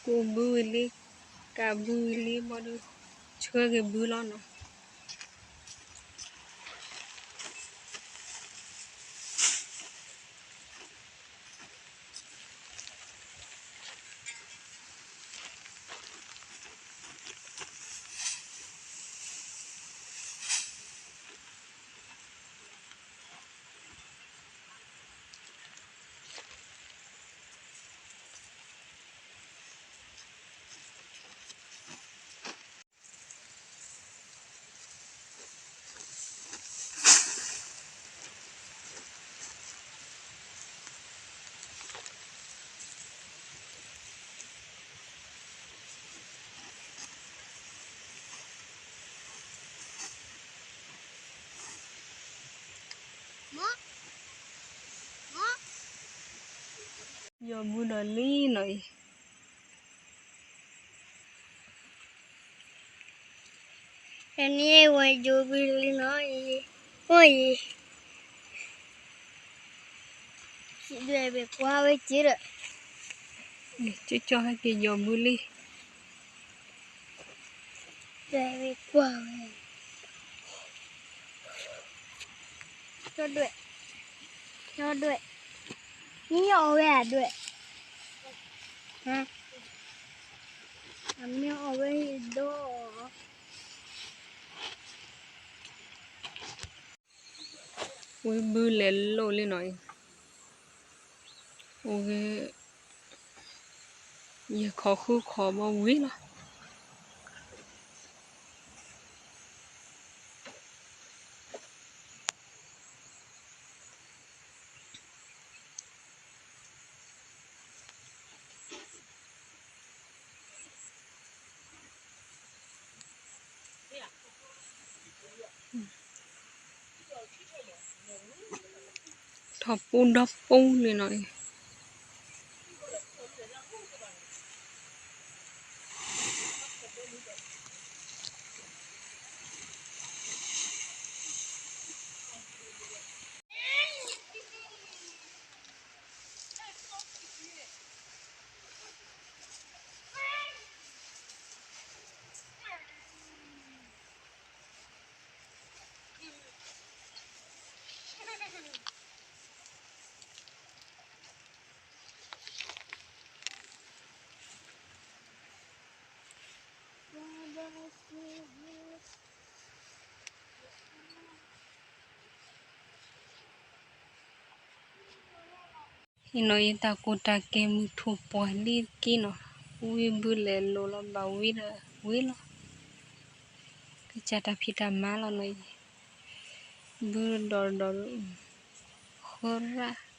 ကိးဘုဝံၤလံ, ကးဘုဝံၤလံ ဘၣ်ဒီး ဆှၢက့ၤဘုလီၤနီၤ. ယီၤဘုဒီးလံနီၤအံၤ, တနံၤဝဲယီၤဘုလံနီၤအံၤ, အိၣ်အံၤ, ဒွဲၣ်ဝဲကွၢ်ဝဲက့ၤဒီး, ကၠီကၠီဟဲက့ၤယီၤဘုလံ, ဒွဲၣ်ဝဲကွၢ်ဝဲ, ကၠီဒွဲၣ်, ကၠီဒွဲၣ်, မ့ၢ်အီၣ်ဝဲအဒွဲၣ်, အမ့ၢ်အီၣ်ဝဲဒိၣ် ဝံဘုလဲၤလိာ်လံနီၤအံၤ, အိၣ်ဂ့ၤ, ယခီဃုခီဘီဝံၤလီၤ. ထီၣ်ပူဒီပူလံနီၤအံၤ. Eno ယတၢ်ကူတၢ်က့ၤမုၢ်ထူၣ်ပှၢ်လံက့နီၤ, ဝံဘုလဲၤလိာ်လီၤဘၣ်ဝံဒီးဝံလီၤ. ကစၢ်တၢ်ဖံးတၢ်မၤလီၤနီၤအံၤ, ဘုဒီးဒီး ဃၢရၣ်